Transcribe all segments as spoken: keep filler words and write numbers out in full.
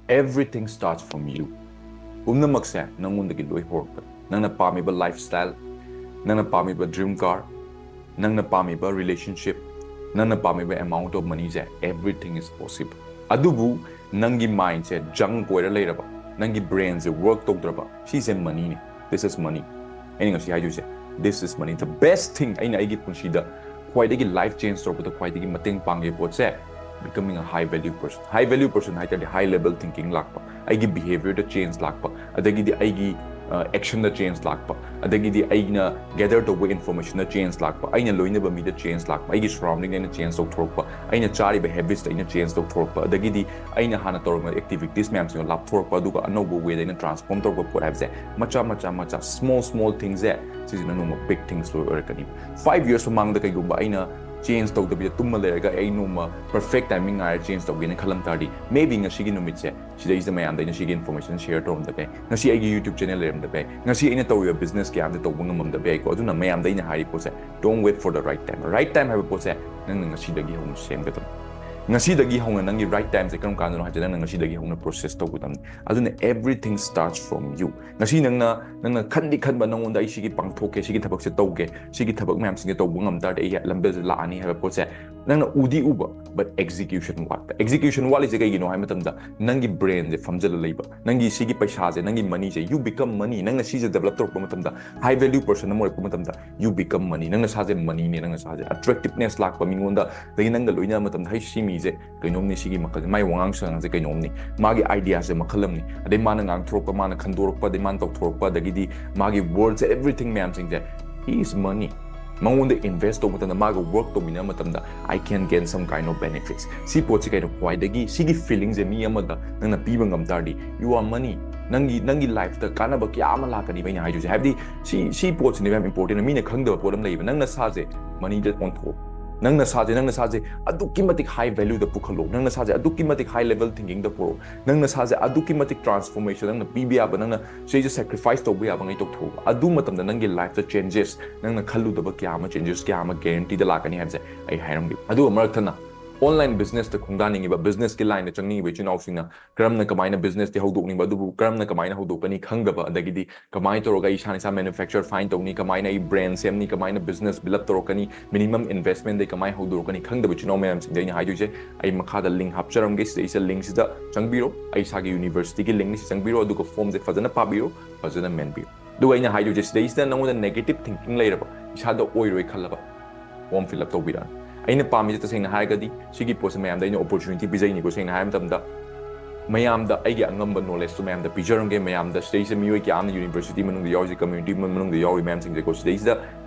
Everything starts from you. ꯄꯨꯝꯅꯃꯛꯁꯦ ꯅꯪꯉꯣꯟꯗꯒꯤ ꯂꯣꯏ ꯍꯧꯔꯛꯄꯅꯤ. ꯅꯪꯅ ꯄꯥꯝꯃꯤꯕ lifestyle, ꯅꯪꯅ ꯄꯥꯝꯃꯤꯕ dream car, ꯅꯪꯅ ꯄꯥꯝꯃꯤꯕ relationship, ꯅꯪꯅ ꯄꯥꯝꯃꯤꯕ amount of money say, everything is possible. ꯑꯗꯨꯕꯨ ꯅꯪꯒꯤ mind ꯁꯦ junk ꯑꯣꯏꯔ ꯂꯩꯔꯕ, ꯅꯪꯒꯤ brain ꯁꯦ work ꯇꯧꯗ꯭ꯔꯕ, ꯁꯤꯁꯦ money ꯅꯤ. This is money. ꯑꯩꯅ ꯉꯁꯤ ꯍꯥꯏꯗꯣꯏꯁꯦ, this is money. The best thing ꯑꯩꯅ ꯑꯩꯒꯤ ꯄꯨꯟꯁꯤꯗ ꯈ꯭ꯋꯥꯏꯗꯒꯤ life change ꯇꯧꯔꯛꯄꯗ ꯈ꯭ꯋꯥꯏꯗꯒꯤ ꯃꯇꯦꯡ ꯄꯥꯡꯈꯤꯕ ꯄꯣꯠꯁꯦ, becoming a high value person. High value person ꯍꯥꯏ ꯇꯥꯔꯗꯤ high level thinking ꯂꯥꯛꯄ, ꯑꯩꯒꯤ behavior ꯗ change ꯂꯥꯛꯄ, ꯑꯗꯒꯤꯗꯤ ꯑꯩꯒꯤ action ꯗ change ꯂꯥꯛꯄ, ꯑꯗꯒꯤꯗꯤ ꯑꯩꯅ gather ꯇꯧꯕ information ꯗ change ꯂꯥꯛꯄ, ꯑꯩꯅ ꯂꯣꯏꯅꯕ ꯃꯤꯗ change ꯂꯥꯛꯄ, ꯑꯩꯒꯤ surrounding ꯗ ꯑꯩꯅ change ꯇꯧꯊꯣꯔꯛꯄ, ꯑꯩꯅ ꯆꯥꯔꯤꯕ habits ꯇ ꯑꯩꯅ change ꯇꯧꯊꯣꯔꯛꯄ, ꯑꯗꯒꯤꯗꯤ ꯑꯩꯅ ꯍꯥꯟꯅ ꯇꯧꯔꯝꯕ activities ꯃꯌꯥꯝꯁꯤꯡꯗꯣ ꯂꯥꯞꯊꯣꯔꯛꯄ, ꯑꯗꯨꯒ ꯑꯅꯧꯕ way ꯗ ꯑꯩꯅ transform ꯇꯧꯔꯛꯄ ꯄꯣꯠ ꯍꯥꯏꯕꯁꯦ, ꯃꯆꯥ ꯃꯆꯥ ꯃꯆꯥ, small small things ꯁꯦ, ꯁꯤꯁꯤꯅ ꯅꯣꯡꯃ big things ꯂꯣꯏ ꯑꯣꯏꯔꯛꯀꯅꯤ. Five years ꯃꯃꯥꯡꯗ ꯀꯩꯒꯨꯝꯕ ꯑꯩꯅ change ꯇꯧꯗꯕꯤꯗ ꯇꯨꯝꯃ ꯂꯩꯔꯒ ꯑꯩ ꯅꯣꯡꯃ perfect timing ꯉꯥꯏꯔ change ꯇꯧꯒꯦꯅ ꯈꯜꯂꯝ ꯇꯥꯔꯗꯤ, maybe ꯉꯁꯤꯒꯤ ꯅꯨꯃꯤꯠꯁꯦ ꯁꯤꯗꯩꯁꯤꯗ ꯃꯌꯥꯝꯗ ꯑꯩꯅ ꯁꯤꯒꯤ information share ꯇꯧꯔꯝꯗꯕ ꯌꯥꯏ, ꯉꯁꯤ ꯑꯩꯒꯤ YouTube channel ꯂꯩꯔꯝꯗꯕ ꯌꯥꯏ, ꯉꯁꯤ ꯑꯩꯅ ꯇꯧꯔꯤꯕ business ꯀꯌꯥꯝꯁꯦ ꯇꯧꯕ ꯉꯝꯃꯝꯗꯕ ꯌꯥꯏꯀꯣ. ꯑꯗꯨꯅ ꯃꯌꯥꯝꯗ ꯑꯩꯅ ꯍꯥꯏꯔꯤ ꯄꯣꯠꯁꯦ, don't wait for the right time. Right time ꯍꯥꯏꯕ ꯄꯣꯠꯁꯦ ꯅꯪꯅ ꯉꯁꯤꯗꯒꯤ ꯍꯧꯅ ꯁꯦꯝꯒꯗꯕꯅꯤ. ꯉꯁꯤꯗꯒꯤ ꯍꯧꯅ ꯅꯪꯒꯤ right time ꯁꯦ ꯀꯔꯝ ꯀꯥꯟꯗꯅꯣ ꯍꯥꯏꯁꯦ ꯅꯪꯅ ꯉꯁꯤꯗꯒꯤ ꯍꯧꯅ process ꯇꯧꯒꯗꯕꯅꯤ. ꯑꯗꯨꯅ everything starts from you. ꯉꯁꯤ ꯅꯪꯅ, ꯅꯪꯅ ꯈꯟꯗꯤ ꯈꯟꯕ, ꯅꯪꯉꯣꯟꯗ "ꯑꯩ ꯁꯤꯒꯤ ꯄꯥꯡꯊꯣꯛꯀꯦ, ꯁꯤꯒꯤ ꯊꯕꯛꯁꯦ ꯇꯧꯒꯦ, ꯁꯤꯒꯤ ꯊꯕꯛ ꯃꯌꯥꯝꯁꯤꯡꯁꯦ ꯇꯧꯕ ꯉꯝ ꯇꯥꯔꯗꯤ ꯑꯩ ꯂꯝꯕꯦꯜꯁꯦ ꯂꯥꯛꯑꯅꯤ" ꯍꯥꯏꯕ ꯄꯣꯠꯁꯦ ꯅꯪꯅ ꯎꯗꯤ ꯎꯕ, but execution ꯋꯥꯠꯄ. Execution ꯋꯥꯠꯂꯤꯁꯦ ꯀꯩꯒꯤꯅꯣ ꯍꯥꯏꯕ ꯃꯇꯝꯗ, ꯅꯪꯒꯤ brain ꯁꯦ ꯐꯝꯖꯜꯂ ꯂꯩꯕ, ꯅꯪꯒꯤ ꯁꯤꯒꯤ ꯄꯩꯁꯥꯁꯦ, ꯅꯪꯒꯤ money say, you become money. ꯅꯪꯅ ꯁꯤꯁꯦ develop ꯇꯧꯔꯛꯄ ꯃꯇꯝꯗ, high value person ꯑꯃ ꯑꯣꯏꯔꯛꯄ ꯃꯇꯝꯗ, you become money. ꯅꯪ ꯅꯁꯥꯁꯦ money ꯅꯦ, ꯅꯪ ꯅꯁꯥꯁꯦ attractiveness ꯂꯥꯛꯄ ꯃꯤꯉꯣꯟꯗ, ꯑꯗꯒꯤ ꯅꯪꯒ ꯂꯣꯏꯅꯕ ꯃꯇꯝꯗ, "ꯍꯩ, ꯁꯤ ꯃꯤꯁꯦ ꯀꯩꯅꯣꯝꯅꯤ, ꯁꯤꯒꯤ ꯃꯈꯜꯁꯦ, ꯃꯥꯏ ꯋꯥꯉꯥꯡ ꯁꯉꯥꯡꯁꯦ ꯀꯩꯅꯣꯝꯅꯤ, ꯃꯥꯒꯤ idea ꯁꯦ ꯃꯈꯜ ꯑꯃꯅꯤ", ꯑꯗꯩ ꯃꯥꯅ ꯉꯥꯡꯊꯣꯔꯛꯄ, ꯃꯥꯅ ꯈꯟꯗꯣꯔꯛꯄ, ꯑꯗꯩ ꯃꯥꯅ ꯇꯧꯊꯣꯔꯛꯄ, ꯑꯗꯒꯤꯗꯤ ꯃꯥꯒꯤ word ꯁꯦ, everything ꯃꯌꯥꯝꯁꯤꯡꯁꯦ, he is money. ꯃꯉꯣꯟꯗ invest ꯇꯧꯕ ꯃꯇꯝꯗ, ꯃꯥꯒ work ꯇꯧꯃꯤꯟꯅꯕ ꯃꯇꯝꯗ, "I can gain some kind of benefits." ꯁꯤ ꯄꯣꯠꯁꯤ ꯀꯩꯅꯣ, ꯈ꯭ꯋꯥꯏꯗꯒꯤ ꯁꯤꯒꯤ feeling ꯁꯦ ꯃꯤ ꯑꯃꯗ ꯅꯪꯅ ꯄꯤꯕ ꯉꯝ ꯇꯥꯔꯗꯤ, you are money. ꯅꯪꯒꯤ, ꯅꯪꯒꯤ life ꯇ ꯀꯥꯟꯅꯕ ꯀꯌꯥ ꯑꯃ ꯂꯥꯛꯀꯅꯤꯕ ꯑꯩꯅ ꯍꯥꯏꯗꯣꯏꯁꯦ. ꯍꯥꯏꯕꯗꯤ ꯁꯤ, ꯁꯤ ꯄꯣꯠꯁꯤꯅꯦꯕ ꯌꯥꯝ important. ꯃꯤꯅ ꯈꯪꯗꯕ ꯄꯣꯠ ꯑꯃ ꯂꯩꯌꯦꯕ. ꯅꯪ ꯅꯁꯥꯁꯦ money ꯗ ꯑꯣꯟꯊꯣꯛꯑꯣ. ꯅꯪ ꯅꯁꯥꯁꯦ, ꯅꯪ ꯅꯁꯥꯁꯦ ꯑꯗꯨꯛꯀꯤ ꯃꯇꯤꯛ high value ꯗ ꯄꯨꯈꯠꯂꯣ. ꯅꯪ ꯅꯁꯥꯁꯦ ꯑꯗꯨꯛꯀꯤ ꯃꯇꯤꯛ high level thinking ꯗ ꯄꯨꯔꯛꯑꯣ. ꯅꯪ ꯅꯁꯥꯁꯦ ꯑꯗꯨꯛꯀꯤ ꯃꯇꯤꯛ transformation, ꯅꯪꯅ ꯄꯤꯕ ꯌꯥꯕ, ꯅꯪꯅ ꯁꯤꯗꯩꯁꯤꯗ sacrifice ꯇꯧꯕ ꯌꯥꯕ ꯉꯩ ꯇꯧꯊꯣꯛꯑꯣ. ꯑꯗꯨ ꯃꯇꯝꯗ ꯅꯪꯒꯤ life ꯇ changes, ꯅꯪꯅ ꯈꯜꯂꯨꯗꯕ ꯀꯌꯥ ꯑꯃ changes, ꯀꯌꯥ ꯑꯃ guarantee ꯗ ꯂꯥꯛꯀꯅꯤ ꯍꯥꯏꯕꯁꯦ ꯑꯩ ꯍꯥꯏꯔꯝꯒꯦ. ꯑꯗꯨꯒ ꯃꯔꯛ ꯊꯠꯅ Online business ꯇ ꯈꯣꯡꯗꯥꯅꯤꯡꯉꯤꯕ, business ꯀꯤ line ꯗ ꯆꯪꯅꯤꯡꯉꯤꯕ ꯏꯆꯤꯟ ꯏꯅꯥꯎꯁꯤꯡꯅ ꯀꯔꯝꯅ ꯀꯃꯥꯏꯅ business ꯇꯤ ꯍꯧꯗꯣꯛꯅꯤꯡꯕ, ꯑꯗꯨꯕꯨ ꯀꯔꯝꯅ ꯀꯃꯥꯏꯅ ꯍꯧꯗꯣꯛꯀꯅꯤ ꯈꯪꯗꯕ, ꯑꯗꯒꯤꯗꯤ ꯀꯃꯥꯏꯅ ꯇꯧꯔꯒ ꯑꯩ ꯏꯁꯥꯅ ꯏꯁꯥ manufacture fine ꯇꯧꯅꯤ, ꯀꯃꯥꯏꯅ ꯑꯩ brand ꯁꯦꯝꯅꯤ, ꯀꯃꯥꯏꯅ business build up ꯇꯧꯔꯛꯀꯅꯤ, minimum investment ꯗꯩ ꯀꯃꯥꯏꯅ ꯍꯧꯗꯣꯔꯛꯀꯅꯤ ꯈꯪꯗꯕ ꯏꯆꯤꯟ ꯏꯅꯥꯎ ꯃꯌꯥꯝꯁꯤꯡꯗ ꯑꯩꯅ ꯍꯥꯏꯗꯣꯏꯁꯦ, ꯑꯩ ꯃꯈꯥꯗ link ꯍꯥꯞꯆꯔꯝꯒꯦ, ꯁꯤꯗꯩꯁꯤꯗ link ꯁꯤꯗ ꯆꯪꯕꯤꯔꯣ꯫ ꯑꯩ ꯏꯁꯥꯒꯤ university ꯒꯤ link ꯅꯤ, ꯁꯤ ꯆꯪꯕꯤꯔꯣ, ꯑꯗꯨꯒ form ꯁꯦ ꯐꯖꯅ ꯄꯥꯕꯤꯔꯣ, ꯐꯖꯅ ꯃꯦꯟꯕꯤꯌꯨ꯫ ꯑꯗꯨꯒ ꯑꯩꯅ ꯍꯥꯏꯗꯣꯏꯁꯦ, ꯁꯤꯗꯩꯁꯤꯗ ꯅꯉꯣꯟꯗ negative thinking ꯂꯩꯔꯕ, ꯏꯁꯥꯗ ꯑꯣꯏꯔꯣꯏ ꯈꯜꯂꯕ, form fill up ꯇꯧꯕꯤꯔꯛꯑꯅꯤ꯫ ꯑꯩꯅ ꯄꯥꯝꯃꯤꯁꯦ ꯇꯁꯦꯡꯅ ꯍꯥꯏꯔꯒꯗꯤ ꯁꯤꯒꯤ ꯄꯣꯠꯁꯦ ꯃꯌꯥꯝꯗ ꯑꯩꯅ opportunity ꯄꯤꯖꯩꯅꯤꯀꯣ꯫ ꯁꯦꯡꯅ ꯍꯥꯏꯕ ꯃꯇꯝꯗ ꯃꯌꯥꯝꯗ ꯑꯩꯒꯤ ꯑꯉꯝꯕ knowledge ꯇꯣ ꯃꯌꯥꯝꯗ ꯄꯤꯖꯔꯝꯒꯦ꯫ ꯃꯌꯥꯝꯗ ꯁꯤꯗꯩꯁꯤꯗ ꯃꯤꯑꯣꯏ ꯀꯌꯥ ꯑꯃꯅ university ꯃꯅꯨꯡꯗ ꯌꯥꯎꯔꯤꯁꯦ, community ꯃꯅꯨꯡꯗ ꯌꯥꯎꯔꯤ ꯃꯌꯥꯝꯁꯤꯡꯁꯦꯀꯣ, ꯁꯤꯗꯩꯁꯤꯗ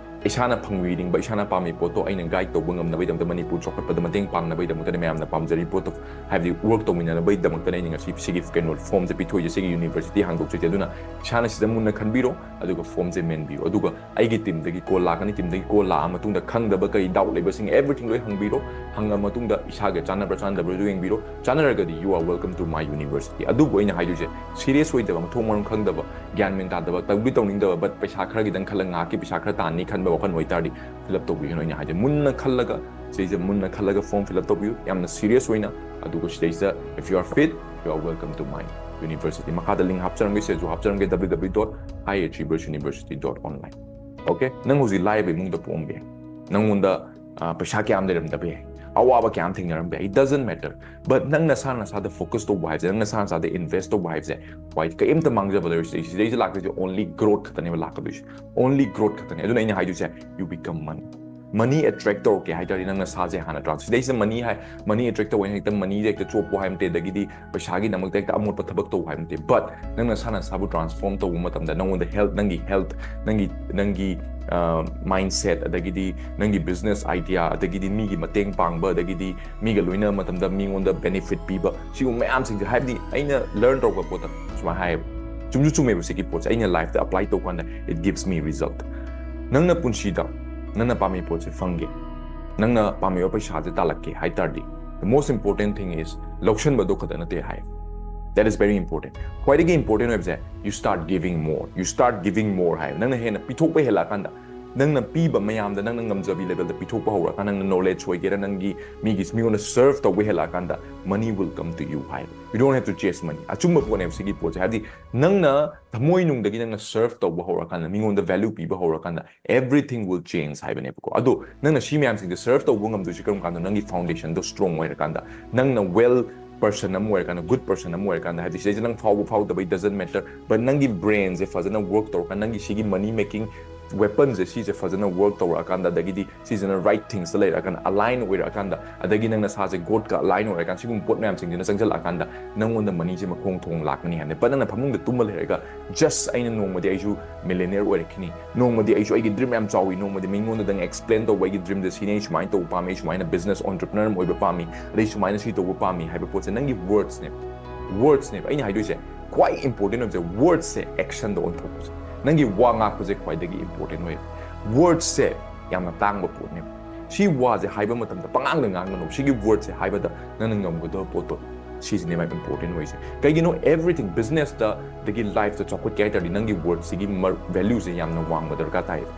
ꯏꯁꯥꯅ ꯐꯪꯕꯤꯅꯤꯡꯕ, ꯏꯁꯥꯅ ꯄꯥꯝꯃꯤ ꯄꯣꯠꯇꯣ ꯑꯩꯅ guide ꯇꯧꯕ ꯉꯝꯅꯕꯒꯤꯗꯃꯛꯇ, ꯃꯅꯤꯄꯨꯔ ꯆꯥꯎꯈꯠꯄꯗ ꯃꯇꯦꯡ ꯄꯥꯡꯅꯕꯒꯤꯗꯃꯛꯇꯅꯦ, ꯃꯌꯥꯝꯅ ꯄꯥꯝꯖꯔꯤ ꯄꯣꯠꯇꯣ, ꯍꯥꯏꯕꯗꯤ work ꯇꯧꯃꯤꯟꯅꯅꯕꯒꯤꯗꯃꯛꯇꯅꯦ ꯑꯩꯅ ꯉꯁꯤ ꯁꯤꯒꯤ ꯀꯩꯅꯣ form ꯁꯦ ꯄꯤꯊꯣꯛꯏꯁꯦ, ꯁꯤꯒꯤ university ꯍꯥꯡꯗꯣꯛꯆꯩꯁꯦ꯫ ꯑꯗꯨꯅ ꯏꯁꯥꯅ ꯁꯤꯗ ꯃꯨꯟꯅ ꯈꯟꯕꯤꯔꯣ, ꯑꯗꯨꯒ form ꯁꯦ ꯃꯦꯟꯕꯤꯔꯣ꯫ ꯑꯗꯨꯒ ꯑꯩꯒꯤ team ꯗꯒꯤ call ꯂꯥꯛꯀꯅꯤ, team ꯗꯒꯤ call ꯂꯥꯛꯑ ꯃꯇꯨꯡꯗ ꯈꯪꯗꯕ ꯀꯔꯤ doubt ꯂꯩꯕꯁꯤꯡ everything ꯂꯣꯏ ꯍꯪꯕꯤꯔꯣ꯫ ꯍꯪꯉ ꯃꯇꯨꯡꯗ ꯏꯁꯥꯒ ꯆꯥꯟꯅꯕ꯭ꯔꯥ ꯆꯥꯟꯅꯗꯕ꯭ꯔꯥꯁꯨ ꯌꯦꯡꯕꯤꯔꯣ꯫ ꯆꯥꯟꯅꯔꯒꯗꯤ you are welcome to my university꯫ ꯑꯗꯨꯕꯨ ꯑꯩꯅ ꯍꯥꯏꯗꯣꯏꯁꯦ, serious ꯑꯣꯏꯗꯕ, ꯃꯊꯣꯡ ꯃꯔꯝ ꯈꯪꯗꯕ, ꯒ꯭ꯌꯥꯟ ꯃꯦꯟ ꯇꯥꯗꯕ, ꯇꯧꯗꯤ ꯇꯧꯅꯤꯡꯗꯕ, but ꯄꯩꯁꯥ ꯈꯔꯒꯤꯗꯪ ꯈꯜꯂ ꯉꯥꯏꯍꯥꯛꯀꯤ ꯄꯩꯁꯥ ꯈꯔ ꯇꯥꯟꯅꯤ ꯈꯟꯕ ꯋꯥꯈꯜ ꯑꯣꯏꯇꯥꯔꯗꯤ fill up ꯇꯧꯕꯤꯒꯅꯨ꯫ ꯑꯩꯅ ꯍꯥꯏꯁꯦ, ꯃꯨꯟꯅ ꯈꯜꯂꯒ, ꯁꯤꯗꯩꯁꯤꯗ ꯃꯨꯟꯅ ꯈꯜꯂꯒ form fill up ꯇꯧꯕꯤꯌꯨ, ꯌꯥꯝꯅ serious ꯑꯣꯏꯅ꯫ ꯑꯗꯨꯒ ꯁꯤꯗꯩꯁꯤꯗ if you are fit, you are welcome to my university꯫ ꯃꯈꯥꯗ link ꯍꯥꯞꯆꯔꯝꯒꯦ, ꯁꯤꯗꯁꯨ ꯍꯥꯞꯆꯔꯝꯒꯦ, www dot high achievers university dot online꯫ Okay, ꯅꯪ ꯍꯧꯖꯤꯛ ꯂꯥꯏꯔꯕ ꯏꯃꯨꯡꯗ ꯄꯣꯛꯑꯝꯕ ꯌꯥꯏ, ꯅꯪꯉꯣꯟꯗ ꯑ, ꯄꯩꯁꯥ ꯀꯌꯥꯝ ꯂꯩꯔꯝꯗꯕ ꯌꯥꯏ, ꯑꯋꯥꯕ ꯀꯌꯥꯝ ꯊꯦꯡꯅꯔꯝꯕ ꯌꯥꯏ, it doesn't matter, but ꯅꯪ ꯅꯁꯥ ꯅꯁꯥꯗ focus ꯇꯧꯕ ꯍꯥꯏꯕꯁꯦ, ꯅꯪ ꯅꯁꯥ ꯅꯁꯥꯗ invest ꯇꯧꯕ ꯍꯥꯏꯕꯁꯦ, ꯍꯣꯏ, ꯀꯔꯤꯝꯇ ꯃꯥꯡꯖꯕ ꯂꯩꯔꯣꯏ꯫ ꯁꯤꯗꯩ-, ꯁꯤꯗꯩꯁꯤꯗ ꯂꯥꯛꯇꯣꯏꯁꯦ only growth ꯈꯛꯇꯅꯦꯕ ꯂꯥꯛꯀꯗꯣꯏꯁꯦ, only growth ꯈꯛꯇꯅꯦ꯫ ꯑꯗꯨꯅ ꯑꯩꯅ ꯍꯥꯏꯗꯣꯏꯁꯦ, you become money꯫ Money attract ꯇꯧꯔꯛꯀꯦ ꯍꯥꯏ ꯇꯥꯔꯗꯤ ꯅꯪ ꯅꯁꯥꯁꯦ ꯍꯥꯟꯅ ꯇ꯭ꯔꯥꯟ-, ꯁꯤꯗꯩꯁꯤꯗ money ꯍꯥꯏ, money attract ꯇꯧꯕ ꯍꯥꯏꯅ ꯍꯦꯛꯇ money ꯁꯦ ꯍꯦꯛꯇ ꯆꯣꯞꯄꯣ ꯍꯥꯏꯕ ꯅꯠꯇꯦ, ꯑꯗꯒꯤꯗꯤ ꯄꯩꯁꯥꯒꯤꯗꯃꯛꯇ ꯍꯦꯛꯇ ꯑꯃꯣꯠꯄ ꯊꯕꯛ ꯇꯧ ꯍꯥꯏꯕ ꯅꯠꯇꯦ, but ꯅꯪ ꯅꯁꯥ ꯅꯁꯥꯕꯨ transform ꯇꯧꯕ ꯃꯇꯝꯗ ꯅꯉꯣꯟꯗ health, ꯅꯪꯒꯤ health, ꯅꯪꯒꯤ, ꯅꯪꯒꯤ, ꯑ, mindset, ꯑꯗꯒꯤꯗꯤ ꯅꯪꯒꯤ business idea, ꯑꯗꯒꯤꯗꯤ ꯃꯤꯒꯤ ꯃꯇꯦꯡ ꯄꯥꯡꯕ, ꯑꯗꯒꯤꯗꯤ ꯃꯤꯒ ꯂꯣꯏꯅꯕ ꯃꯇꯝꯗ ꯃꯤꯉꯣꯟꯗ benefit ꯄꯤꯕ, ꯁꯤꯒꯨꯝꯕ ꯃꯌꯥꯝꯁꯤꯡꯁꯦ, ꯍꯥꯏꯕꯗꯤ ꯑꯩꯅ learn ꯇꯧꯔꯛꯄ ꯄꯣꯠꯇ ꯁꯨꯃꯥꯏꯅ ꯍꯥꯏꯌꯦꯕ, ꯆꯨꯝꯁꯨ ꯆꯨꯝꯃꯦꯕ ꯁꯤꯒꯤ ꯄꯣꯠꯁꯦ, ꯑꯩꯅ life ꯇ apply ꯇꯧꯕ ꯀꯥꯟꯗ it gives me result꯫ ꯅꯪꯅ ꯄꯨꯟꯁꯤꯗ ꯅꯪꯅ ꯄꯥꯝꯃꯤ ꯄꯣꯠꯁꯦ ꯐꯪꯒꯦ, ꯅꯪꯅ ꯄꯥꯝꯃꯤꯕ ꯄꯩꯁꯥꯁꯦ ꯇꯥꯜꯂꯛꯀꯦ ꯍꯥꯏ ꯇꯥꯔꯗꯤ, the most important thing is ꯂꯧꯁꯟꯕꯗꯣ ꯈꯛꯇ ꯅꯠꯇꯦ ꯍꯥꯏ꯫ That is very important꯫ ꯈ꯭ꯋꯥꯏꯗꯒꯤ important ꯑꯣꯏꯕꯁꯦ, you start giving more, you start giving more ꯍꯥꯏ꯫ ꯅꯪꯅ ꯍꯦꯟꯅ ꯄꯤꯊꯣꯛꯄ ꯍꯦꯜꯂꯛꯑꯀꯥꯟꯗ, ꯅꯪꯅ ꯄꯤꯕ ꯃꯌꯥꯝꯗ ꯅꯪꯅ ꯉꯝꯖꯕꯤ level ꯗ ꯄꯤꯊꯣꯛꯄ ꯍꯧꯔꯀꯥꯟꯗ, ꯅꯪꯅ knowledge ꯑꯣꯏꯒꯦꯔꯥ, ꯅꯪꯒꯤ ꯃꯤꯒꯤ ꯃꯤꯉꯣꯟꯗ serve ꯇꯧꯕ ꯍꯦꯜꯂꯛꯑꯀꯥꯟꯗ, money will come to you ꯍꯥꯏꯕ꯫ You don't have to chase money. ꯑꯆꯨꯝꯕ ꯄꯣꯠꯅꯦꯕ ꯁꯤꯒꯤ ꯄꯣꯠꯁꯦ꯫ ꯍꯥꯏꯗꯤ ꯅꯪꯅ ꯊꯃꯣꯏꯅꯨꯡꯗꯒꯤ ꯅꯪꯅ serve ꯇꯧꯕ ꯍꯧꯔꯀꯥꯟꯗ, ꯃꯤꯉꯣꯟꯗ value ꯄꯤꯕ ꯍꯧꯔꯀꯥꯟꯗ, everything will change ꯍꯥꯏꯕꯅꯦꯕꯀꯣ꯫ ꯑꯗꯣ ꯅꯪꯅ ꯁꯤ ꯃꯌꯥꯝꯁꯤꯡꯁꯦ serve ꯇꯧꯕ ꯉꯝꯗꯣꯏꯁꯦ ꯀꯔꯝ ꯀꯥꯟꯗ? ꯅꯪꯒꯤ foundation ꯗꯣ strong ꯑꯣꯏꯔꯀꯥꯟꯗ, ꯅꯪꯅ well person ꯑꯃ ꯑꯣꯏꯔꯀꯥꯟꯗ, good person ꯑꯃ ꯑꯣꯏꯔꯀꯥꯟꯗ, ꯍꯥꯏꯗꯤ ꯁꯤꯗꯩꯁꯤꯗ ꯅꯪ ꯐꯥꯎꯕ ꯐꯥꯎꯗꯕ, it doesn't matter, but ꯅꯪꯒꯤ brain ꯁꯦ ꯐꯖꯅ work ꯇꯧꯔꯀꯥꯟꯗ, ꯅꯪꯒꯤ ꯁꯤꯒꯤ money making weapon ꯁꯦ, ꯁꯤꯁꯦ ꯐꯖꯅ work ꯇꯧꯔꯛꯑꯀꯥꯟꯗ, ꯑꯗꯒꯤꯗꯤ ꯁꯤꯁꯤꯅ right things ꯇ ꯂꯩꯔꯛꯑꯀꯥꯟꯗ, align ꯑꯣꯏꯔꯛꯑꯀꯥꯟꯗ, ꯑꯗꯒꯤ ꯅꯪ ꯅꯁꯥꯁꯦ God ꯀ align ꯑꯣꯏꯔꯀꯥꯟꯗ, ꯁꯤꯒꯨꯝꯕ ꯄꯣꯠ ꯃꯌꯥꯝꯁꯤꯡꯁꯤꯅ ꯆꯪꯁꯤꯜꯂꯛꯑꯀꯥꯟꯗ, ꯅꯪꯉꯣꯟꯗ money ꯁꯦ ꯃꯈꯣꯡ ꯊꯣꯡ ꯂꯥꯛꯀꯅꯤ ꯍꯥꯏꯕꯅꯦ꯫ But ꯅꯪꯅ ꯐꯃꯨꯡꯗ ꯇꯨꯝꯃ ꯂꯩꯔꯒ, just ꯑꯩꯅ ꯅꯣꯡꯃꯗꯤ ꯑꯩꯁꯨ millionaire ꯑꯣꯏꯔꯛꯈꯤꯅꯤ, ꯅꯣꯡꯃꯗꯤ ꯑꯩꯁꯨ, ꯑꯩꯒꯤ dream ꯌꯥꯝ ꯆꯥꯎꯏ, ꯅꯣꯡꯃꯗꯤ ꯃꯤꯉꯣꯟꯗ ꯅꯪ explain ꯇꯧꯕ, "ꯑꯩꯒꯤ dream ꯁꯦ ꯁꯤꯅꯤ, ꯑꯩ ꯁꯨꯃꯥꯏꯅ ꯇꯧꯕ ꯄꯥꯝꯃꯤ, ꯑꯩ ꯁꯨꯃꯥꯏꯅ business entrepreneur ꯑꯃ ꯑꯣꯏꯕ ꯄꯥꯝꯃꯤ, ꯑꯗꯩ ꯁꯨꯃꯥꯏꯅ ꯁꯤ ꯇꯧꯕ ꯄꯥꯝꯃꯤ" ꯍꯥꯏꯕ ꯄꯣꯠꯁꯦ ꯅꯪꯒꯤ words ꯅꯦꯕ꯫ Words ꯅꯦꯕ꯫ ꯑꯩꯅ ꯍꯥꯏꯗꯣꯏꯁꯦ, ꯈ꯭ꯋꯥꯏ important ꯑꯣꯏꯕꯁꯦ words ꯁꯦ action ꯗ ꯑꯣꯟꯊꯣꯛꯄꯁꯦ꯫ ꯅꯪꯒꯤ ꯋꯥ ꯉꯥꯛꯄꯁꯦ ꯈ꯭ꯋꯥꯏꯗꯒꯤ important ꯑꯣꯏꯌꯦꯕ꯫ Words ꯁꯦ ꯌꯥꯝꯅ ꯇꯥꯡꯕ ꯄꯣꯠꯅꯦꯕ꯫ ꯁꯤ ꯋꯥꯁꯦ ꯍꯥꯏꯕ ꯃꯇꯝꯗ ꯄꯉꯥꯡꯗ ꯉꯥꯡꯒꯅꯨ꯫ ꯁꯤꯒꯤ word ꯁꯦ ꯍꯥꯏꯕꯗ ꯅꯪꯅ ꯉꯝꯒꯗꯕ ꯄꯣꯠꯇꯣ, ꯁꯤꯁꯤꯅꯦ ꯃꯥꯏ important ꯑꯣꯏꯁꯦ꯫ ꯀꯩꯒꯤꯅꯣ? Everything, business ꯇ, ꯑꯗꯒꯤ life ꯇ ꯆꯥꯎꯈꯠꯀꯦ ꯍꯥꯏ ꯇꯥꯔꯗꯤ, ꯅꯪꯒꯤ word ꯁꯤꯒꯤ ꯃꯔ-, value ꯁꯦ ꯌꯥꯝꯅ ꯋꯥꯡꯕ ꯗꯔꯀꯥꯔ ꯇꯥꯏꯌꯦꯕ꯫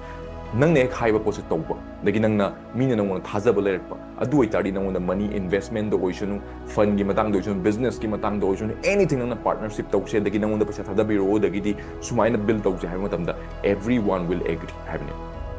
ꯅꯪꯅ ꯍꯦꯛ ꯍꯥꯏꯕ ꯄꯣꯠꯁꯦ ꯇꯧꯕ, ꯑꯗꯒꯤ ꯅꯪꯅ, ꯃꯤꯅ ꯅꯪꯉꯣꯟꯗ ꯊꯥꯖꯕ ꯂꯩꯔꯛꯄ, ꯑꯗꯨ ꯑꯣꯏꯇꯥꯔꯗꯤ ꯅꯪꯉꯣꯟꯗ money investment ꯗ ꯑꯣꯏꯁꯅꯨ, fund ꯀꯤ ꯃꯇꯥꯡꯗ ꯑꯣꯏꯁꯅꯨ, business ꯀꯤ ꯃꯇꯥꯡꯗ ꯑꯣꯏꯁꯅꯨ, anything, ꯅꯪꯅ partnership ꯇꯧꯁꯦ, ꯑꯗꯒꯤ ꯅꯪꯉꯣꯟꯗ ꯄꯩꯁꯥ ꯊꯥꯗꯕꯤꯔꯛꯑꯣ, ꯑꯗꯒꯤꯗꯤ ꯁꯨꯃꯥꯏꯅ build ꯇꯧꯁꯦ ꯍꯥꯏꯕ ꯃꯇꯝꯗ, everyone will agree ꯍꯥꯏꯕꯅꯦ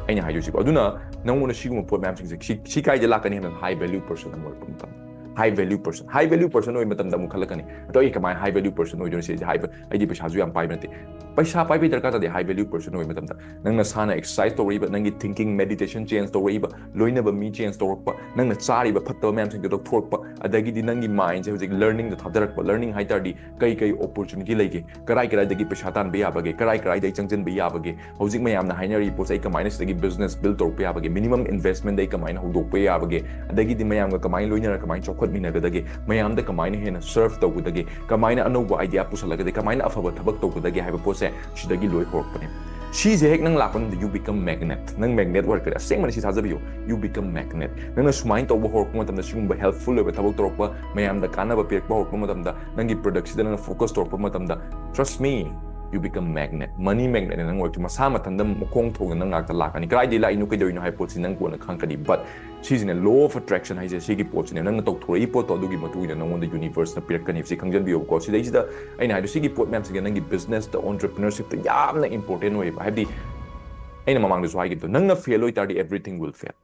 ꯑꯩꯅ ꯍꯥꯏꯗꯣꯏꯁꯤꯀꯣ꯫ ꯑꯗꯨꯅ ꯅꯪꯉꯣꯟꯗ ꯁꯤꯒꯨꯝꯕ ꯄꯣꯠ ꯃꯌꯥꯝꯁꯤꯡꯁꯦ ꯁꯤ, ꯁꯤ ꯀꯥꯏꯗ ꯂꯥꯛꯀꯅꯤ ꯍꯥꯏꯕꯗ, high value person ꯑꯃ ꯑꯣꯏꯔꯛꯄ ꯃꯇꯝꯗ, high value person, high value person ꯑꯣꯏꯕ ꯃꯇꯝꯗ ꯑꯃꯨꯛ ꯈꯜꯂꯛꯀꯅꯤ, "ꯑꯗꯣ ꯑꯩ ꯀꯃꯥꯏꯅ high value person ꯑꯣꯏꯗꯣꯏꯅꯣ?" ꯁꯤꯁꯦ ꯍꯥꯏꯕ, ꯑꯩꯗꯤ ꯄꯩꯁꯥꯁꯨ ꯌꯥꯝ ꯄꯥꯏꯕ ꯅꯠꯇꯦ꯫ ꯄꯩꯁꯥ ꯄꯥꯏꯕꯩ ꯗꯔꯀꯥꯔ ꯇꯥꯗꯦ high value person ꯑꯣꯏꯕ ꯃꯇꯝꯗ꯫ ꯅꯪ ꯅꯁꯥꯅ exercise ꯇꯧꯔꯛꯏꯕ, ꯅꯪꯒꯤ thinking, meditation change ꯇꯧꯔꯛꯏꯕ, ꯂꯣꯏꯅꯕ ꯃꯤ change ꯇꯧꯔꯛꯄ, ꯅꯪꯅ ꯆꯥꯔꯤꯕ ꯐꯠꯇꯕ ꯃꯌꯥꯝꯁꯤꯡꯗꯣ ꯂꯧꯊꯣꯔꯛꯄ, ꯑꯗꯒꯤꯗꯤ ꯅꯪꯒꯤ mind ꯁꯦ ꯍꯧꯖꯤꯛ learning ꯗ ꯊꯥꯗꯔꯛꯄ꯫ Learning ꯍꯥꯏ ꯇꯥꯔꯗꯤ ꯀꯩ ꯀꯩ opportunity ꯂꯩꯒꯦ, ꯀꯔꯥꯏ ꯀꯔꯥꯏꯗꯒꯤ ꯄꯩꯁꯥ ꯇꯥꯟꯕ ꯌꯥꯕꯒꯦ, ꯀꯔꯥꯏ ꯀꯔꯥꯏꯗꯒꯤ ꯆꯪꯁꯤꯟꯕ ꯌꯥꯕꯒꯦ, ꯍꯧꯖꯤꯛ ꯃꯌꯥꯝꯅ ꯍꯥꯏꯅꯔꯤꯕ ꯄꯣꯠꯁꯦ ꯑꯩ ꯀꯃꯥꯏꯅ ꯁꯤꯗꯒꯤ business build ꯇꯧꯔꯛꯄ ꯌꯥꯕꯒꯦ, minimum investment ꯗ ꯑꯩ ꯀꯃꯥꯏꯅ ꯍꯧꯗꯣꯛꯄ ꯌꯥꯕꯒꯦ, ꯑꯗꯒꯤꯗꯤ ꯃꯌꯥꯝꯒ ꯀꯃꯥꯏꯅ ꯂꯣꯏꯅꯔ ꯀꯃꯥꯏꯅ ꯆꯥꯎꯈꯠꯃꯤꯟꯅꯒꯗꯒꯦ, ꯃꯌꯥꯝꯗ ꯀꯃꯥꯏꯅ ꯍꯦꯟꯅ serve ꯇꯧꯒꯗꯒꯦ, ꯀꯃꯥꯏꯅ ꯑꯅꯧꯕ idea ꯄꯨꯁꯜꯂꯒꯗꯤ, ꯀꯃꯥꯏꯅ ꯑꯐꯕ ꯊꯕꯛ ꯇꯧꯒꯗꯒꯦ ꯍꯥꯏꯕ ꯄꯣꯠꯁꯦ ꯁꯤꯗꯒꯤ ꯂꯣꯏ ꯍꯧꯔꯛꯄꯅꯦ꯫ ꯁꯤꯁꯦ ꯍꯦꯛ ꯅꯪ ꯂꯥꯛꯄ ꯃꯇꯝꯗ, you become magnet꯫ ꯅꯪ magnet ꯑꯣꯏꯔꯛꯀꯅꯤ꯫ ꯑꯁꯦꯡꯕꯅꯤ, ꯁꯤ ꯊꯥꯖꯕꯤꯌꯨ, you become magnet꯫ ꯅꯪꯅ ꯁꯨꯃꯥꯏꯅ ꯇꯧꯕ ꯍꯧꯔꯛꯄ ꯃꯇꯝꯗ, ꯁꯤꯒꯨꯝꯕ helpful ꯑꯣꯏꯕ ꯊꯕꯛ ꯇꯧꯔꯛꯄ, ꯃꯌꯥꯝꯗ ꯀꯥꯟꯅꯕ ꯄꯤꯔꯛꯄ ꯍꯧꯔꯛꯄ ꯃꯇꯝꯗ, ꯅꯪꯒꯤ product ꯁꯤꯗ ꯅꯪꯅ focus ꯇꯧꯔꯛꯄ ꯃꯇꯝꯗ, trust me, you become magnet. Money magnet ꯅꯪ ꯑꯣꯏꯔꯛꯇꯣꯏ, ꯃꯁꯥ ꯃꯊꯟꯇ ꯃꯈꯣꯡ ꯊꯣꯡꯅ ꯅꯪ ꯉꯥꯛꯇ ꯂꯥꯛꯀꯅꯤ꯫ ꯀꯗꯥꯏꯗꯒꯤ ꯂꯥꯛꯏꯅꯣ, ꯀꯩꯗꯧꯔꯤꯅꯣ ꯍꯥꯏꯕ ꯄꯣꯠꯁꯤ ꯅꯪ ꯀꯣꯟꯅ ꯈꯪꯉꯛꯀꯅꯤ꯫ But ꯁꯤꯁꯤꯅ law of attraction ꯍꯥꯏꯁꯦ, ꯁꯤꯒꯤ ꯄꯣꯠꯁꯤꯅꯦ꯫ ꯅꯪꯅ ꯇꯧꯊꯣꯔꯛꯏ ꯄꯣꯠꯇꯣ, ꯑꯗꯨꯒꯤ ꯃꯇꯨꯡ ꯏꯟꯅ ꯅꯪꯉꯣꯟꯗ universe ꯅ ꯄꯤꯔꯛꯀꯅꯤ꯫ ꯁꯤ ꯈꯪꯖꯟꯕꯤꯌꯣꯕꯀꯣ꯫ ꯁꯤꯗꯩꯁꯤꯗ ꯑꯩꯅ ꯍꯥꯏꯗꯣ, ꯁꯤꯒꯤ ꯄꯣꯠ ꯃꯌꯥꯝꯁꯤꯡꯁꯦ ꯅꯪꯒꯤ business ꯇ, entrepreneurship ꯇ ꯌꯥꯝꯅ important ꯑꯣꯏꯌꯦꯕ꯫ ꯍꯥꯏꯕꯗꯤ ꯑꯩꯅ ꯃꯃꯥꯡꯗꯁꯨ ꯍꯥꯏꯈꯤꯕꯗꯣ, ꯅꯪꯅ fail ꯑꯣꯏꯇꯥꯔꯗꯤ everything will fail꯫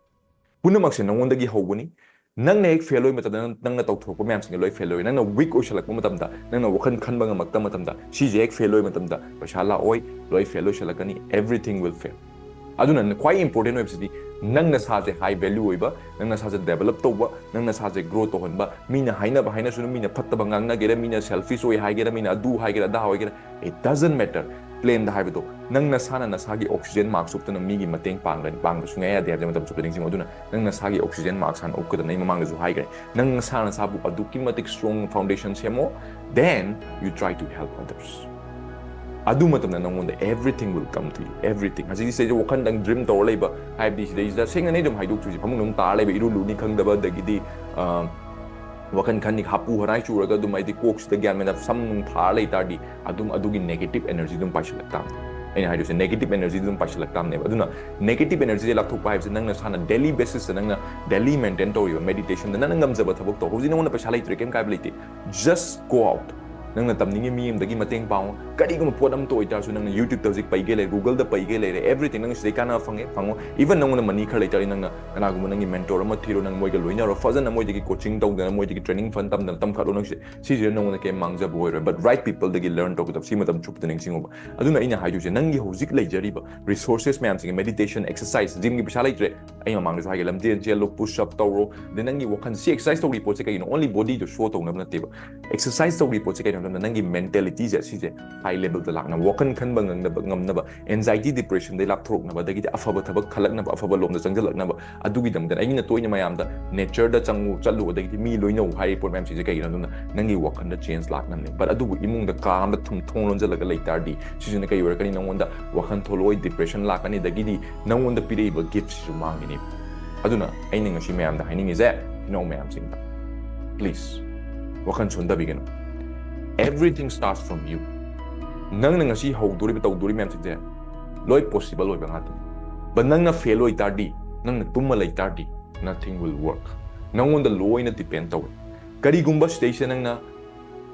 ꯄꯨꯝꯅꯃꯛꯁꯦ ꯅꯪꯉꯣꯟꯗꯒꯤ ꯍꯧꯒꯅꯤ꯫ ꯅꯪꯅ ꯍꯦꯛ fail ꯑꯣꯏꯕ ꯃꯇꯝꯗ, ꯅꯪ, ꯅꯪꯅ ꯇꯧꯊꯣꯔꯛꯄ ꯃꯌꯥꯝꯁꯤꯡꯁꯦ ꯂꯣꯏ fail ꯑꯣꯏ꯫ ꯅꯪꯅ weak ꯑꯣꯏꯁꯜꯂꯛꯄ ꯃꯇꯝꯗ, ꯅꯪꯅ ꯋꯥꯈꯜ ꯈꯟꯕ ꯉꯝꯃꯛꯇꯕ ꯃꯇꯝꯗ, ꯁꯤꯁꯦ ꯍꯦꯛ fail ꯑꯣꯏꯕ ꯃꯇꯝꯗ ꯄꯩꯁꯥ ꯂꯥꯛꯑꯣꯏ, ꯂꯣꯏ fail ꯑꯣꯏꯁꯜꯂꯛꯀꯅꯤ, everything will fail꯫ ꯑꯗꯨꯅ ꯈ꯭ꯋꯥꯏ important ꯑꯣꯏꯕꯁꯤꯗꯤ ꯅꯪ ꯅꯁꯥꯁꯦ high value ꯑꯣꯏꯕ, ꯅꯪ ꯅꯁꯥꯁꯦ develop ꯇꯧꯕ, ꯅꯪ ꯅꯁꯥꯁꯦ grow ꯇꯧꯍꯟꯕ꯫ ꯃꯤꯅ ꯍꯥꯏꯅꯕ ꯍꯥꯏꯅꯁꯅꯨ, ꯃꯤꯅ ꯐꯠꯇꯕ ꯉꯥꯡꯅꯒꯦꯔꯥ, ꯃꯤꯅ selfish ꯑꯣꯏ ꯍꯥꯏꯒꯦꯔꯥ, ꯃꯤꯅ ꯑꯗꯨ ꯍꯥꯏꯒꯦꯔꯥ, ꯑꯗꯥ ꯍꯥꯏꯒꯦꯔꯥ, it doesn't matter꯫ Plain ꯗ ꯍꯥꯏꯕꯗꯣ, ꯅꯪ ꯅꯁꯥꯅ ꯅꯁꯥꯒꯤ oxygen mask ꯎꯞꯇꯅ ꯃꯤꯒꯤ ꯃꯇꯦꯡ ꯄꯥꯡꯒꯅꯤ, ꯄꯥꯡꯕ ꯁꯨꯡꯌꯥ ꯌꯥꯗꯦ ꯍꯥꯏꯕꯁꯦ ꯃꯇꯝ ꯆꯨꯞꯄ ꯅꯤꯡꯁꯤꯡꯉꯨ꯫ ꯑꯗꯨꯅ ꯅꯪ ꯅꯁꯥꯒꯤ oxygen mask ꯍꯥꯟꯅ ꯎꯞꯀꯗꯕꯅꯤ꯫ ꯑꯩ ꯃꯃꯥꯡꯗꯁꯨ ꯍꯥꯏꯈ꯭ꯔꯦ, ꯅꯪ ꯅꯁꯥ ꯅꯁꯥꯕꯨ ꯑꯗꯨꯛꯀꯤ ꯃꯇꯤꯛ strong foundation ꯁꯦꯝꯃꯣ, then you try to help others꯫ ꯑꯗꯨ ꯃꯇꯝꯗ ꯅꯪꯉꯣꯟꯗ everything will come to you, everything꯫ ꯍꯧꯖꯤꯛꯀꯤ ꯁꯤꯗꯩꯗ ꯋꯥꯈꯜꯗꯪ dream ꯇꯧꯔ ꯂꯩꯕ, ꯍꯥꯏꯕꯗꯤ ꯁꯤꯗꯩꯁꯤꯗ ꯁꯦꯡꯅ ꯑꯩ ꯑꯗꯨꯝ ꯍꯥꯏꯗꯣꯛꯇꯣꯏꯁꯦ, ꯐꯃꯨꯡꯗ ꯑꯗꯨꯝ ꯇꯥꯔ ꯂꯩꯕ, ꯏꯔꯨ ꯂꯨꯅꯤ ꯈꯪꯗꯕ, ꯑꯗꯒꯤꯗꯤ, ꯑ, ꯋꯥꯈꯜ ꯈꯟꯅꯤ ꯍꯥꯄꯨ ꯍꯔꯥꯏ ꯆꯨꯔꯒ ꯑꯗꯨꯝ, ꯍꯥꯏꯗꯤ ꯀꯣꯛꯁꯤꯗ ꯒ꯭ꯌꯥꯟ ꯃꯦꯟ ꯇꯥꯗ ꯁꯝ ꯅꯨꯡ ꯊꯥꯔ ꯂꯩ ꯇꯥꯔꯗꯤ, ꯑꯗꯨꯝ ꯑꯗꯨꯒꯤ negative energy ꯑꯗꯨꯝ ꯄꯥꯏꯁꯤꯜꯂꯛ ꯇꯥꯕꯅꯦ꯫ ꯑꯩꯅ ꯍꯥꯏꯗꯣꯏꯁꯦ, negative energy ꯑꯗꯨꯝ ꯄꯥꯏꯁꯤꯜꯂꯛ ꯇꯥꯕꯅꯦꯕ꯫ ꯑꯗꯨꯅ negative energy ꯁꯦ ꯂꯥꯞꯊꯣꯛꯄ ꯍꯥꯏꯕꯁꯦ, ꯅꯪ ꯅꯁꯥꯅ daily basis ꯇ ꯅꯪꯅ daily maintain ꯇꯧꯔꯤꯕ meditation ꯗ ꯅꯪꯅ ꯉꯝꯖꯕ ꯊꯕꯛ ꯇꯧ꯫ ꯍꯧꯖꯤꯛ ꯅꯉꯣꯟꯗ ꯄꯩꯁꯥ ꯂꯩꯇ꯭ꯔꯦ, ꯀꯩꯝ ꯀꯥꯏꯕ ꯂꯩꯇꯦ, just go out꯫ ꯅꯪꯅ ꯇꯝꯅꯤꯡꯉꯤ ꯃꯤ ꯑꯃꯗꯒꯤ ꯃꯇꯦꯡ ꯄꯥꯡꯉꯨ, ꯀꯔꯤꯒꯨꯝꯕ ꯄꯣꯠ ꯑꯃꯇ ꯑꯣꯏꯇꯥꯔꯁꯨ꯫ ꯅꯪꯅ YouTube ꯇ ꯍꯧꯖꯤꯛ ꯄꯩꯒꯦ ꯂꯩ, Google ꯗ ꯄꯩꯒꯦ ꯂꯩꯔꯦ, everything ꯅꯪ ꯁꯤꯗꯩ ꯀꯥꯟꯅꯕ ꯐꯪꯉꯦ, ꯐꯪꯉꯣ꯫ Even ꯅꯉꯣꯟꯗ money ꯈꯔ ꯂꯩꯇꯥꯔꯗꯤ, ꯅꯪꯅ ꯀꯅꯥꯒꯨꯝꯕ ꯅꯪꯒꯤ mentor ꯑꯃ ꯊꯤꯔꯣ, ꯅꯪ ꯃꯣꯏꯒ ꯂꯣꯏꯅꯔꯣ, ꯐꯖꯅ ꯃꯣꯏꯗꯒꯤ coaching ꯇꯧꯗꯅ, ꯃꯣꯏꯗꯒꯤ training ꯐꯖꯅ ꯇꯝꯗꯅ ꯇꯝꯈꯠꯂꯣ꯫ ꯅꯪ ꯁꯤꯗ, ꯁꯤꯁꯤꯗ ꯅꯉꯣꯟꯗ ꯀꯩꯝ ꯃꯥꯡꯖꯕ ꯑꯣꯏꯔꯣꯏ, but right people ꯗꯒꯤ learn ꯇꯧꯒꯗꯕ꯫ ꯁꯤ ꯃꯇꯝ ꯆꯨꯞꯄꯗ ꯅꯤꯡꯁꯤꯡꯉꯨꯕ꯫ ꯑꯗꯨꯅ ꯑꯩꯅ ꯍꯥꯏꯗꯣꯏꯁꯦ, ꯅꯪꯒꯤ ꯍꯧꯖꯤꯛ ꯂꯩꯖꯔꯤꯕ resources ꯃꯌꯥꯝꯁꯤꯡꯒꯤ, meditation, exercise, gym ꯒꯤ ꯄꯩꯁꯥ ꯂꯩꯇ꯭ꯔꯦ, ꯑꯩ ꯃꯃꯥꯡꯗꯁꯨ ꯍꯥꯏꯒꯦ, ꯂꯝꯖꯦꯜ ꯆꯦꯜꯂꯨ, push up ꯇꯧꯔꯣ, ꯑꯗꯩ ꯅꯪꯒꯤ ꯋꯥꯈꯜ, ꯁꯤ exercise ꯇꯧꯔꯤ ꯄꯣꯠꯁꯦ ꯀꯩꯒꯤꯅꯣ? Only body ꯗꯣ show ꯇꯧꯅꯕ ꯅꯠꯇꯦꯕ꯫ Exercise ꯇꯧꯔꯤ ꯄꯣꯠꯁꯦ ꯀꯩꯅꯣ ꯍꯥꯏꯕ ꯃꯇꯝꯗ, ꯅꯪꯒꯤ mentality ꯁꯦ ꯁꯤꯁꯦ high level ꯗ ꯂꯥꯛꯅꯕ, ꯋꯥꯈꯜ ꯈꯟꯕ ꯉꯝꯅꯕ, ꯉꯝꯅꯕ, anxiety, depression ꯗꯩ ꯂꯥꯞꯊꯣꯔꯛꯅꯕ, ꯑꯗꯒꯤꯗꯤ ꯑꯐꯕ ꯊꯕꯛ ꯈꯜꯂꯛꯅꯕ, ꯑꯐꯕ ꯂꯣꯝꯗ ꯆꯪꯁꯤꯜꯂꯛꯅꯕ꯫ ꯑꯗꯨꯒꯤꯗꯃꯛꯇ ꯑꯩꯅ ꯇꯣꯏꯅ ꯃꯌꯥꯝꯗ nature ꯗ ꯆꯪꯉꯨ, ꯆꯠꯂꯨ, ꯑꯗꯒꯤꯗꯤ ꯃꯤ ꯂꯣꯏꯅꯧ ꯍꯥꯏꯔꯤꯕ ꯄꯣꯠ ꯃꯌꯥꯝꯁꯤꯡꯁꯦ ꯀꯩꯒꯤꯅꯣ ꯍꯥꯏꯕ ꯃꯇꯝꯗ, ꯅꯪꯒꯤ ꯋꯥꯈꯜꯗ change ꯂꯥꯛꯅꯕꯅꯦ꯫ But ꯑꯗꯨꯕꯨ ꯏꯃꯨꯡꯗ ꯀꯥ ꯑꯃꯗ ꯊꯨꯝ ꯊꯣꯡ ꯂꯣꯟꯁꯤꯜꯂꯒ ꯂꯩ ꯇꯥꯔꯗꯤ, ꯁꯤꯁꯤꯅ ꯀꯩ ꯑꯣꯏꯔꯛꯀꯅꯤ? ꯅꯉꯣꯟꯗ ꯋꯥꯈꯜ ꯊꯣꯛꯂꯛꯑꯣꯏ, depression ꯂꯥꯛꯀꯅꯤ, ꯑꯗꯒꯤꯗꯤ ꯅꯉꯣꯟꯗ ꯄꯤꯔꯛꯏꯕ gift ꯁꯤꯁꯨ ꯃꯥꯡꯒꯅꯤ꯫ ꯑꯗꯨꯅ ꯑꯩꯅ ꯉꯁꯤ ꯃꯌꯥꯝꯗ ꯍꯥꯏꯅꯤꯡꯉꯤꯁꯦ, ꯏꯅꯥꯎ ꯃꯌꯥꯝꯁꯤꯡꯗ, please, ꯋꯥꯈꯜ ꯁꯣꯟꯊꯕꯤꯒꯅꯨ꯫ Everything starts from you꯫ ꯅꯪꯅ ꯉꯁꯤ ꯍꯧꯗꯣꯔꯤꯕ, ꯇꯧꯗꯣꯔꯤꯕ ꯃꯌꯥꯝꯁꯤꯡꯁꯦ ꯂꯣꯏ possible ꯑꯣꯏꯕ ꯉꯥꯛꯇꯅꯤ꯫ But ꯅꯪꯅ fail ꯑꯣꯏ ꯇꯥꯔꯗꯤ, ꯅꯪꯅ ꯇꯨꯝꯃ ꯂꯩ ꯇꯥꯔꯗꯤ, nothing will work. ꯅꯪꯉꯣꯟꯗ ꯂꯣꯏꯅ depend ꯇꯧꯋꯦ꯫ ꯀꯔꯤꯒꯨꯝꯕ ꯁꯤꯗꯩꯁꯤꯗ ꯅꯪꯅ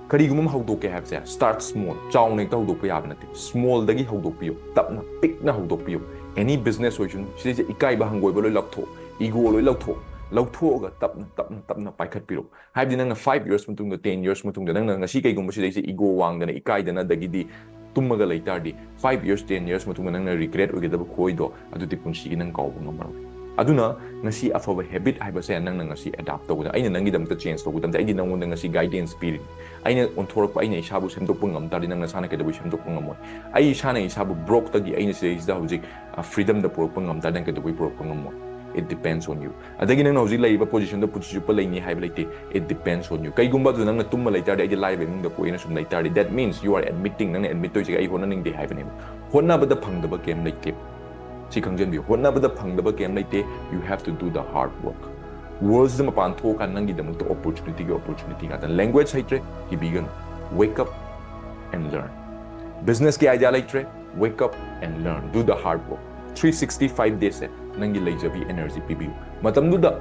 ꯀꯔꯤꯒꯨꯝꯕ ꯑꯃ ꯍꯧꯗꯣꯛꯀꯦ ꯍꯥꯏꯕꯁꯦ, start small, ꯆꯥꯎꯅ ꯍꯦꯛꯇ ꯍꯧꯗꯣꯛꯄ ꯌꯥꯕ ꯅꯠꯇꯦ꯫ Small ꯗꯒꯤ ꯍꯧꯗꯣꯛꯄꯤꯌꯨ, ꯇꯞꯅ ꯄꯤꯛꯅ ꯍꯧꯗꯣꯛꯄꯤꯌꯨ꯫ Any business ꯑꯣꯏꯁꯅꯨ, ꯁꯤꯗꯩꯁꯤꯗ ꯏꯀꯥꯏꯕ ꯍꯪꯒꯣꯏꯕ ꯂꯣꯏ ꯂꯧꯊꯣꯛ, ego ꯂꯣꯏ ꯂꯧꯊꯣꯛ, ꯂꯧꯊꯣꯛꯑꯒ ꯇꯞꯅ ꯇꯞꯅ ꯇꯞꯅ ꯄꯥꯏꯈꯠꯄꯤꯔꯣ꯫ ꯍꯥꯏꯕꯗꯤ ꯅꯪꯅ five years ꯃꯇꯨꯡꯗ, ten years ꯃꯇꯨꯡꯗ ꯅꯪꯅ ꯉꯁꯤ ꯀꯩꯒꯨꯝꯕ ꯁꯤꯗꯩꯁꯤꯗ ego ꯋꯥꯡꯗꯅ ꯏꯀꯥꯏꯗꯅ ꯑꯗꯒꯤꯗꯤ ꯇꯨꯝꯃꯒ ꯂꯩ ꯇꯥꯔꯗꯤ, five years, ten years ꯃꯇꯨꯡꯗ ꯅꯪꯅ regret ꯑꯣꯏꯒꯗꯕ ꯈꯣꯏꯗꯣ ꯑꯗꯨꯗꯤ ꯄꯨꯟꯁꯤꯒꯤ ꯅꯪ ꯀꯥꯎꯕ ꯉꯝꯃꯔꯣꯏ꯫ ꯑꯗꯨꯅ ꯉꯁꯤ ꯑꯐꯕ habit ꯍꯥꯏꯕꯁꯦ ꯅꯪꯅ ꯉꯁꯤ adopt ꯇꯧꯒꯗꯕ꯫ ꯑꯩꯅ ꯅꯪꯒꯤꯗꯃꯛꯇ change ꯇꯧꯒꯗꯕ ꯅꯠꯇꯦ, ꯑꯩꯗꯤ ꯅꯪꯉꯣꯟꯗ ꯉꯁꯤ guidance ꯄꯤꯔꯤꯅꯤ꯫ ꯑꯩꯅ ꯑꯣꯟꯊꯣꯔꯛꯄ, ꯑꯩꯅ ꯏꯁꯥꯕꯨ ꯁꯦꯝꯗꯣꯛꯄ ꯉꯝ ꯇꯥꯔꯗꯤ ꯅꯪ ꯅꯁꯥꯅ ꯀꯩꯗꯧꯕꯩ ꯁꯦꯝꯗꯣꯛꯄ ꯉꯝꯃꯣꯏ? ꯑꯩ ꯏꯁꯥꯅ ꯏꯁꯥꯕꯨ broke ꯇꯒꯤ ꯑꯩꯅ ꯁꯤꯗꯩꯁꯤꯗ ꯍꯧꯖꯤꯛ, ꯑ, freedom ꯗ ꯄꯨꯔꯛꯄ ꯉꯝ ꯇꯥꯔꯗꯤ ꯅꯪ ꯀꯩꯗꯧꯕꯩ ꯄꯨꯔꯛꯄ ꯉꯝꯃꯣꯏ? It depends on you. ꯑꯗꯒꯤ ꯅꯪꯅ ꯍꯧꯖꯤꯛ ꯂꯩꯔꯤꯕ position ꯗꯣ ꯄꯨꯟꯁꯤ ꯆꯨꯞꯄ ꯂꯩꯅꯤ ꯍꯥꯏꯕ ꯂꯩꯇꯦ꯫ It depends on you. ꯀꯩꯒꯨꯝꯕ ꯑꯗꯨ ꯅꯪꯅ ꯇꯨꯝꯃ ꯂꯩ ꯇꯥꯔꯗꯤ, ꯑꯩꯗꯤ ꯂꯥꯏꯔꯕ ꯏꯃꯨꯡꯗ ꯄꯣꯛꯑꯦꯅ ꯁꯨꯝ ꯂꯩ ꯇꯥꯔꯗꯤ, that means you are admitting, ꯅꯪꯅ admit ꯇꯧꯔꯤꯁꯦ ꯑꯩ ꯍꯣꯠꯅꯅꯤꯡꯗꯦ ꯍꯥꯏꯕꯅꯦꯕ꯫ ꯍꯣꯠꯅꯕꯗ ꯐꯪꯗꯕ ꯀꯩꯝ ꯂꯩꯇꯦ꯫ ꯁꯤ ꯈꯪꯖꯟꯕꯤꯌꯨ, ꯍꯣꯠꯅꯕꯗ ꯐꯪꯗꯕ ꯀꯩꯝ ꯂꯩꯇꯦ꯫ You have to do the hard work. World ꯁꯤꯗ ꯃꯄꯥꯟ ꯊꯣꯛꯑꯀꯥꯟꯗ ꯅꯪꯒꯤꯗꯃꯛꯇ opportunity ꯒꯤ opportunity ꯉꯥꯛꯇꯅꯤ꯫ Language ꯍꯩꯇ꯭ꯔꯦ, ꯀꯤꯕꯤꯒꯅꯨ꯫ Wake up and learn. Business ꯀꯤ idea ꯂꯩꯇ꯭ꯔꯦ, wake up and learn. Do the hard work. Three sixty five days ꯁꯦ ꯅꯪꯒꯤ ꯂꯩꯖꯕꯤ energy ꯄꯤꯕꯤꯌꯨ꯫ ꯃꯇꯝꯗꯨꯗ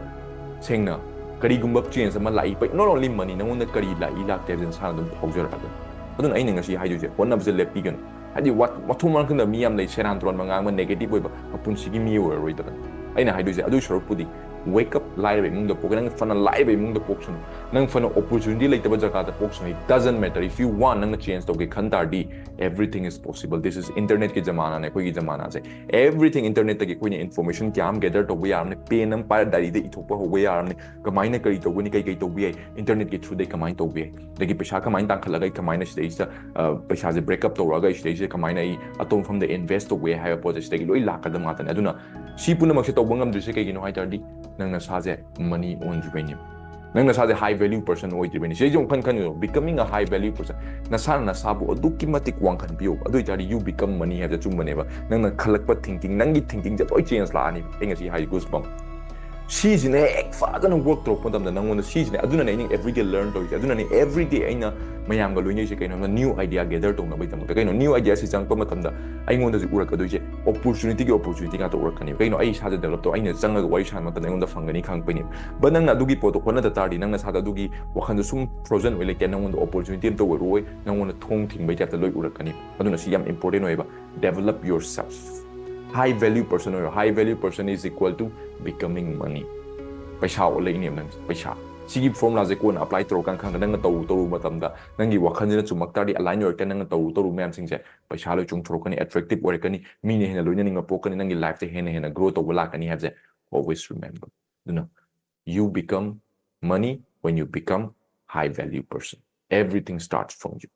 ꯁꯦꯡꯅ ꯀꯔꯤꯒꯨꯝꯕ change ꯑꯃ ꯂꯥꯛꯏ, but not only money, ꯅꯉꯣꯟꯗ ꯀꯔꯤ ꯂꯥꯛꯏ ꯂꯥꯛꯇꯦ ꯍꯥꯏꯕꯁꯦ ꯅꯁꯥꯅ ꯑꯗꯨꯝ ꯐꯥꯎꯖꯔꯛꯑꯒꯅꯤ꯫ ꯑꯗꯨꯅ ꯑꯩꯅ ꯉꯁꯤ ꯍꯥꯏꯗꯣꯏꯁꯦ, ꯍꯣꯠꯅꯕꯁꯦ ꯂꯦꯞꯄꯤꯒꯅꯨ꯫ ꯍꯥꯏꯗꯤ ꯋꯥ-, ꯃꯊꯣꯡ ꯃꯔꯝ ꯈꯪꯗꯕ ꯃꯤ ꯌꯥꯝ ꯂꯩ, ꯁꯦꯔꯥꯟ ꯇꯨꯔꯥꯟ ꯃꯉꯥꯡꯕ, negative ꯑꯣꯏꯕ, ꯃꯄꯨꯟꯁꯤꯒꯤ ꯃꯤ ꯑꯣꯏꯔꯔꯣꯏꯗꯕꯅꯤ꯫ ꯑꯩꯅ ꯍꯥꯏꯗꯣꯏꯁꯦ, ꯑꯗꯨꯏ ꯁꯔꯨꯛꯄꯨꯗꯤ wake up, ꯂꯥꯏꯔꯕ ꯏꯃꯨꯡꯗ ꯄꯣꯛꯀꯦ, ꯅꯪ ꯐꯅ ꯂꯥꯏꯔꯕ ꯏꯃꯨꯡꯗ ꯄꯣꯛꯁꯅꯨ, ꯅꯪ ꯐꯅ opportunity ꯂꯩꯇꯕ ꯖꯒꯥꯗ ꯄꯣꯛꯁꯅꯨ, it doesn't matter. If you want, ꯅꯪꯅ change ꯇꯧꯒꯦ ꯈꯟ ꯇꯥꯔꯗꯤ, everything is possible. This is internet ꯀꯤ ꯖꯃꯥꯅꯥꯅꯦ, ꯑꯩꯈꯣꯏꯒꯤ ꯖꯃꯥꯅꯥꯁꯦ꯫ Everything internet ꯇꯒꯤ ꯑꯩꯈꯣꯏꯅ information ꯀꯌꯥ ꯑꯃ gather ꯇꯧꯕ ꯌꯥꯔꯝꯅꯤ, pen ꯑꯃ ꯄꯥꯏꯔ diary ꯗ ꯏꯊꯣꯛꯄ ꯍꯧꯕ ꯌꯥꯔꯝꯅꯤ, ꯀꯃꯥꯏꯅ ꯀꯔꯤ ꯇꯧꯒꯅꯤ, ꯀꯩ ꯀꯩ ꯇꯧꯕ ꯌꯥꯏ, internet ꯀꯤ through ꯗꯩ ꯀꯃꯥꯏꯅ ꯇꯧꯕ ꯌꯥꯏ, ꯑꯗꯒꯤ ꯄꯩꯁꯥ ꯀꯃꯥꯏꯅ ꯇꯥꯟꯈꯠꯂꯒ ꯑꯩ ꯀꯃꯥꯏꯅ ꯁꯤꯗꯩꯁꯤꯗ, ꯑ, ꯄꯩꯁꯥꯁꯦ break up ꯇꯧꯔꯒ ꯑꯩ ꯁꯤꯗꯩꯁꯤꯗ ꯀꯃꯥꯏꯅ ꯑꯩ ꯑꯇꯣꯞꯄ ꯃꯐꯝꯗ invest ꯇꯧꯕ ꯌꯥꯏ ꯍꯥꯏꯕ ꯄꯣꯠꯁꯦ ꯁꯤꯗꯒꯤ ꯂꯣꯏ ꯂꯥꯛꯀꯗꯕ ꯉꯥꯛꯇꯅꯦ꯫ ꯑꯗꯨꯅ ꯁꯤ ꯄꯨꯝꯅꯃꯛꯁꯦ ꯇꯧꯕ ꯉꯝꯗ꯭ꯔꯤꯁꯦ ꯀꯩꯒꯤꯅꯣ ꯍꯥꯏ ꯇꯥꯔꯗꯤ, ꯅꯪ ꯅꯁꯥꯁꯦ money ꯑꯣꯟꯗ꯭ꯔꯤꯕꯩꯅꯦꯕ꯫ ꯅꯪ ꯅꯁꯥꯁꯦ high value person ꯑꯣꯏꯗ꯭ꯔꯤꯕꯩꯅꯦ꯫ ꯁꯤꯗꯩꯁꯤ ꯑꯃꯨꯛ ꯈꯟ ꯈꯟ, becoming a high value person, ꯅꯁꯥꯅ ꯅꯁꯥꯕꯨ ꯑꯗꯨꯛꯀꯤ ꯃꯇꯤꯛ ꯋꯥꯡꯈꯟꯕꯤꯌꯨ, ꯑꯗꯨ ꯑꯣꯏꯇꯥꯔꯗꯤ you become money ꯍꯥꯏꯕꯁꯦ ꯑꯆꯨꯝꯕꯅꯦꯕ꯫ ꯅꯪꯅ ꯈꯜꯂꯛꯄ thinking, ꯅꯪꯒꯤ thinking ꯁꯦ ꯂꯣꯏ change ꯂꯥꯛꯑꯅꯤ꯫ ꯑꯩ ꯉꯁꯤ ꯍꯥꯏ, goosebump꯫ ꯁꯤꯁꯤꯅ ꯍꯦꯛ ꯐꯖꯅ ꯋꯔꯛ ꯇꯧꯔꯛꯄ ꯃꯇꯝꯗ ꯅꯪꯉꯣꯟꯗ ꯁꯤꯁꯤꯅ, ꯑꯗꯨꯅꯅꯦ ꯑꯩꯅ everyday learn ꯇꯧꯔꯤꯁꯦ꯫ ꯑꯗꯨꯅꯅꯦ everyday ꯑꯩꯅ ꯃꯌꯥꯝꯒ ꯂꯣꯏꯅꯩꯁꯦ꯫ ꯀꯩꯅꯣ, new idea gather ꯇꯧꯅꯕꯒꯤꯗꯃꯛꯇ꯫ ꯀꯩꯅꯣ, new idea ꯁꯤ ꯆꯪꯉꯛꯄ ꯃꯇꯝꯗ ꯑꯩꯉꯣꯟꯗꯁꯨ ꯎꯔꯛꯀꯗꯣꯏꯁꯦ opportunity ꯒꯤ opportunity ꯉꯥꯛꯇ ꯎꯔꯛꯀꯅꯦꯕ꯫ ꯀꯩꯅꯣ, ꯑꯩ ꯏꯁꯥꯗ develop ꯇꯧ, ꯑꯩꯅ ꯆꯪꯉꯒ ꯋꯥꯔꯤ ꯁꯥꯟꯅꯕ ꯃꯇꯝꯗ ꯑꯩꯉꯣꯟꯗ ꯐꯪꯒꯅꯤ ꯈꯪꯉꯛꯄꯩꯅꯦꯕ꯫ But ꯅꯪꯅ ꯑꯗꯨꯒꯤ ꯄꯣꯠꯇꯣ ꯍꯣꯠꯅꯗ ꯇꯥꯔꯗꯤ, ꯅꯪ ꯅꯁꯥꯗ ꯑꯗꯨꯒꯤ ꯋꯥꯈꯜꯗꯣ ꯁꯨꯝ frozen ꯑꯣꯏ ꯂꯩꯇꯦ, ꯅꯪꯉꯣꯟꯗ opportunity ꯑꯝꯇ ꯑꯣꯏꯔꯛꯑꯣꯏ, ꯅꯪꯉꯣꯟꯗ ꯊꯣꯡ ꯊꯤꯡꯕꯩ type ꯇ ꯂꯣꯏ ꯎꯔꯛꯀꯅꯤ꯫ ꯑꯗꯨꯅ ꯁꯤ ꯌꯥꯝ important ꯑꯣꯏꯌꯦꯕ꯫ Develop yourself. High value person ꯑꯣꯏꯔꯣ꯫ High value person is equal to becoming money. ꯄꯩꯁꯥ ꯑꯣꯜꯂꯛꯏꯅꯦꯕ ꯅꯪ, ꯄꯩꯁꯥ꯫ ꯁꯤꯒꯤ formula ꯁꯦ ꯀꯣꯟꯅ apply ꯇꯧꯔꯀꯥꯟ ꯈꯪꯉꯒ, ꯅꯪꯅ ꯇꯧꯔꯨ ꯇꯧꯔꯨꯕ ꯃꯇꯝꯗ ꯅꯪꯒꯤ ꯋꯥꯈꯜꯁꯤꯅ ꯆꯨꯝꯃꯛ ꯇꯥꯔꯗꯤ, align ꯑꯣꯏꯔꯛꯇ, ꯅꯪꯅ ꯇꯧꯔꯨ ꯇꯧꯔꯨꯕ ꯃꯌꯥꯝꯁꯤꯡꯁꯦ ꯄꯩꯁꯥ ꯂꯣꯏ ꯆꯣꯡꯊꯣꯔꯛꯀꯅꯤ, attractive ꯑꯣꯏꯔꯛꯀꯅꯤ, ꯃꯤꯅ ꯍꯦꯟꯅ ꯂꯣꯏꯅꯅꯤꯡꯕ ꯄꯣꯛꯀꯅꯤ, ꯅꯪꯒꯤ life ꯇ ꯍꯦꯟꯅ ꯍꯦꯟꯅ grow ꯇꯧꯕ ꯂꯥꯛꯀꯅꯤ ꯍꯥꯏꯕꯁꯦ always remember꯫ ꯑꯗꯨꯅ you become money when you become high value person. Everything starts from you.